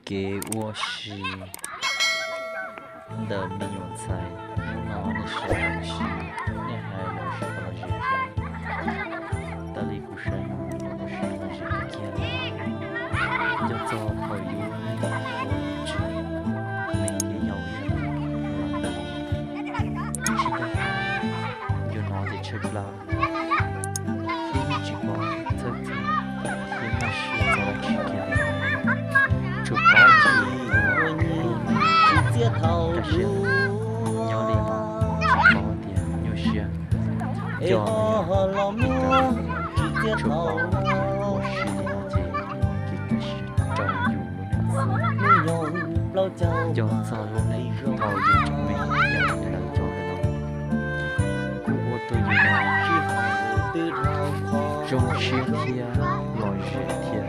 Kev ua si ntawm me nyuam ntxhais hnub no nej sawv daws ua si, nej hais los sawv los zem thiab. Tab li kuv saib no los kuv saib los zem kiag li. Nco txog thaum yus ua tsis me ces yau ib yam li los ntawd. Tsis nco qab, yus hnov ces tshaib plab, thiab yeej tsis paub txhawj txheej thiab nyuaj siab txog dab tsi kiag li. Tsuas paub tias ua ib tug neeg txiv txiaj thaum lub nyob li no, tsis paub tias nyuaj siab coj los ib tag, tsuas paub ua si li no ces kev kaj siab rau yus lub neej xwb. Nco txog lub neej thaum yus tseem me, yog lawv cov ntawd no, kuj ua rau yus sij hawm zoo siab thiab lom zem thiab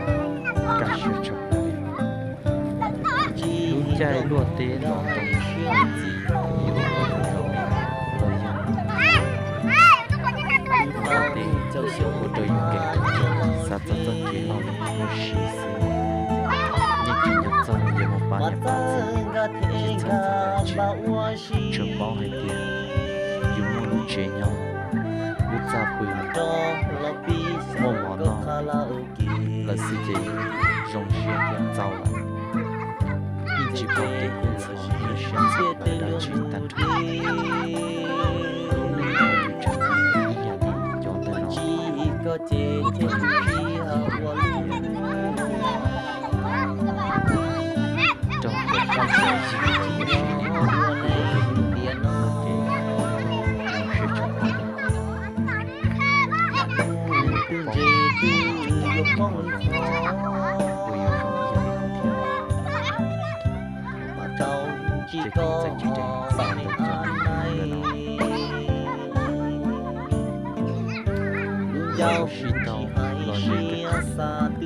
kaj siab tshaj plaws li. Lub caij luaj teb los rau yus txiv, yus tus me los yog ib tug teb ua rau yus kev kawm xav txog txoj kev loj li ua si xwb. Yeej tsis nco txog yuav mus pab niam pab txiv, tsis txhawj txog dab tsi, tsuas paub hais tias yus muaj lub tsev nyob, lub txaj pw, muaj mov noj lawm xwb ces zoo siab thiab txaus lawm. Yeej tsis paub kev kub ntxhov nyuaj siab txog dab tsi tag nrho. Lub neej uas yus tseem me ib yam li cov ntawm no, kuj rau yus siab ua tias rau tias paj xav yig ua si li no, kuj yog ib tug neeg ua kev zoo siab tshaj plaws. Yam kuv kuj paub tias yus tseem me ib yam li kuv thiab, ces kuv txawm tsis deb xav ntawm cov neeg ntawm no. Yus sib tau los ze kawg kiag.